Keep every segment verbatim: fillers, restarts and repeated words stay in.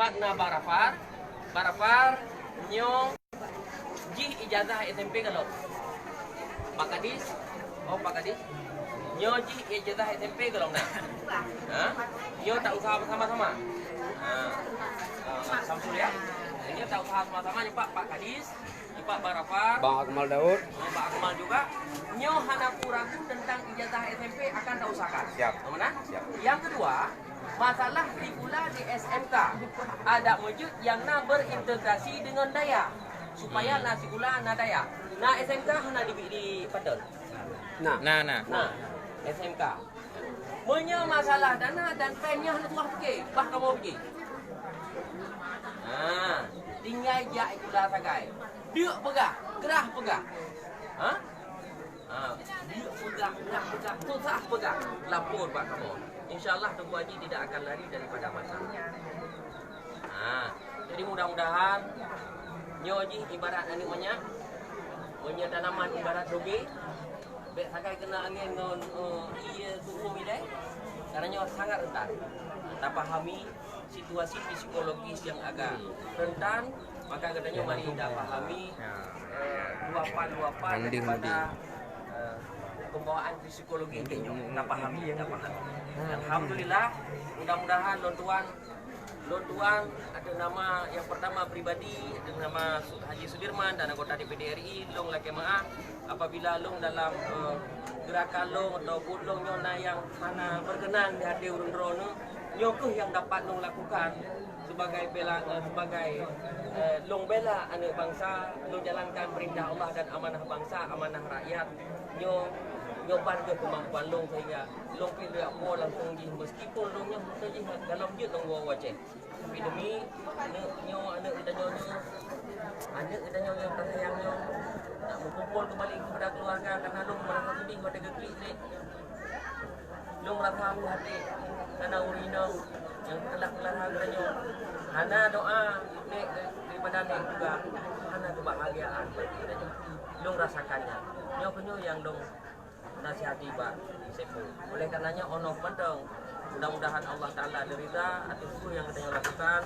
Na Barafar, Barafar nyoe jih ijazah S M P golom. Pak Kadis, oh Pak Kadis, nyoe jih ijazah S M P golom na. Ha? Nyoe tak usah sama-sama. Ha. Ah, Samsul ya. Nyoe tak usah sama-sama nyoe Pak, Pak Kadis, nyoe Pak Barafar. Bang Akmal Daud. Oh, Bang Akmal juga. Nyoe hana ku ragu tentang ijazah S M P akan tak usahakan. Siap. Mana? Siap. Yang kedua, masalah sikula di S M K. Ada meujeuet nyang na berintegrasi dengan daya. Supaya Hmm. na sikula na daya. Na S M K hana di, di Padang. Nah. Nah, nah. Nah, S M K. Meunyoe masalah dana dan pen nyoe hana tuah pike, bah kamoe pike. Ha, tinggai jak sikula sagai. Deuk peugah, grah peugah. Ha? Ha, deuk peugah, grah peugah, susah peugah. Lapor bak kamoe. Insya Allah Teungku Haji tidak akan lari daripada masalah. Ha, jadi mudah-mudahan nyoe jih ibarat aneuk manyak, meunyoe tanaman ibarat toge, bèk sagai kena angén ngon, eh, ié ku'uem ilèe, karena nyoe sangat rentan. Tapahami situasi psikologis yang agak rentan, maka geutanyoe mari tapahami, eh, luapan-luapan daripada, eh, pembawaan psikologi nyoe. Tapahami, tapahami. Alhamdulillah, mudah-mudahan lôn tuan Lôn tuan, atas nama yang pertama pribadi, atas nama Su-, Haji Sudirman dan anggota D P D R I, lôn lakèe meu'ah apabila lôn dalam, eh, geurakan lôn atau buet lôn nyoe na nyang hana berkenan di hati ureueng droeneuh. Nyoe kheueh nyang dapat lôn lakukan sebagai bela, eh, sebagai, eh, lôn bela aneuk bansa, lôn jalankan perintah Allah dan amanah bansa, amanah rakyat. Nyoe, nyoe ban kheueh kemampuan lôn sehingga lôn pih lôn po langsung jih, meskipun lôn nyoe hana jih dalam jeuet lôn woe u Aceh. Tapi demi aneuk nyoe, aneuk geutanyoe nyoe, aneuk geutanyoe nyang tasayang nyoe, nak meukumpol kembali kepada keluarga, karena lôn merasa sedih watèe geuklik lé. Lôn merasa hati, karena ureueng inong nyang teulah keulara geutanyoe. Hana doa nèk daripada nèk juga, hana kebahagiaan bagi geutanyoe. Lôn rasakan nyan. Nyoe keuh nyoe nyang lôn nasihati bak Saiful. Oleh karenanya, 'oh noe mantong, mudah-mudahan Allah Taala ridha atas peue nyang geutanyoe lakukan.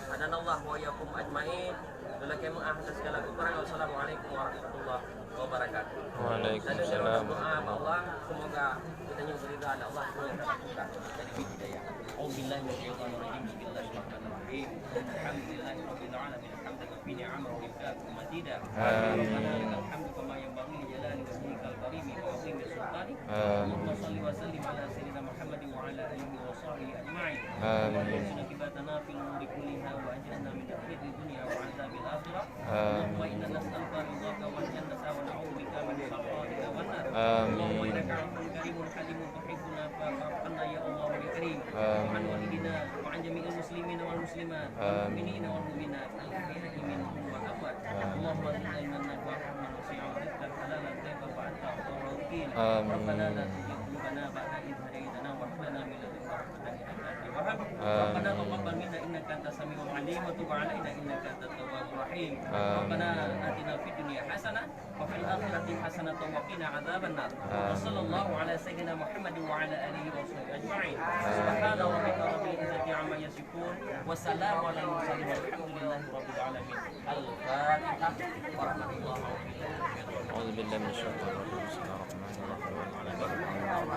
Hadanallahu wa iyyakum ajmain. Lôn lakèe meu'ah atas segala kekurangan. Wassalamualaikum warahmatullahi wabarakatuh. Waalaikumsalam. Dan lôn doa bak Allah, semoga geutanyoe ridha oleh Allah, semoga kita jadi hidayah. A'udzubillahi minasyaitonirrajim. Bismillahirrahmanirrahim. Alhamdulillahirabbil alamin. Hamdan yuwafi ni'amahu wa yukafi mazida. Amin. Rabbana lakal hamdu kama yanbaghi li jalali wajhikal karimi wa 'azimi sultanik. Amin. Allahumma shalli wa sallim ala sayyidina Muhammadin wa ala alihi wa sahbihi ajma'in. Amin. Allahumma arzuqna thabatana fil umuri kulliha wa ajirna min khizyi dunya wa 'adzabil akhirah. Amin. Allahumma inna nas'aluka ridhaka wal jannata wa na'udzu bika min sakhatika wan nar. Amin. Allahumma innaka 'afuwwun karimun halimun tuhibbul 'afwa fa'fu 'anna ya Allah ya Karim. Amin. Wa 'an walidina wa 'an jami'il muslimina wal muslimat. Amin. Mu'minina wal mu'minat, al-ahya'i minhum wal amwat. Amin. Allahumma arzuqna ilman nafi'an wa ilman wasi'an wa rizqan halalan thayyiban wa anta khairur raziqin. Amin. Rabbana la tuzigh qulubana ba'da idh hadaytana wa hab lana min ladunka rahmatan innaka antal wahhab. Amin. Rabbana taqabbal minna innaka antas samiul alim wa tub alaina innaka antat tawwabur rahim. Amin. Rabbana atina fid dunya hasanah wa fil akhirati hasanatan wa qina adzabannar. Amin. Wa sallallahu ala sayyidina Muhammadin wa ala alihi wa sahbihi ajma'in. Amin. Subhana rabbika rabbil izzati amma yasifun. Wa salamun alal mursalin walhamdulillahi rabbil alamin. Al-Fatihah. Warahmatullahi wabarakatuh. أعوذ بالله من الشيطان الرجيم. بسم الله الرحمن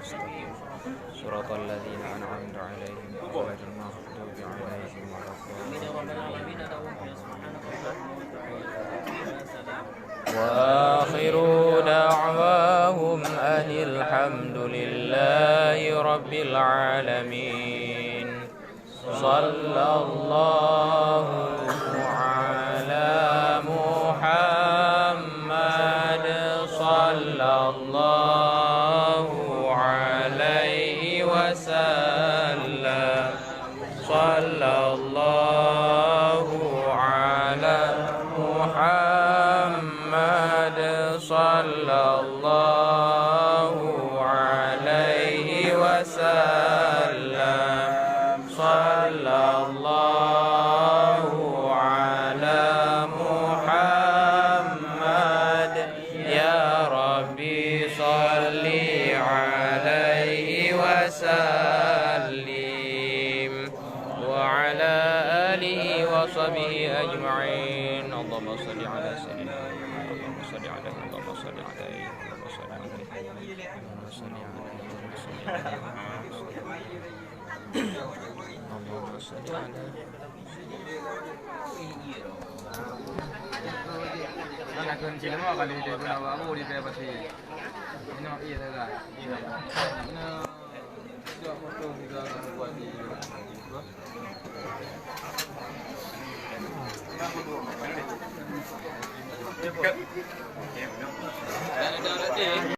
الرحيم. صراط الذين أنعمت عليهم غير المغضوب عليهم ولا الضالين. وآخر دعواهم أن الحمد لله رب العالمين. صلى الله على محمد، صلى الله عليه وسلم. صلى الله على محمد، صلى الله عليه وسلم. صلى الله على محمد، يا ربي صل عليه وسلم. الضالين. وعلى آله وصحبه أجمعين. اللهم صل على سيدنا محمد. اللهم صل على، اللهم صل على، اللهم صل على، اللهم صل على، اللهم صل على، اللهم صل على.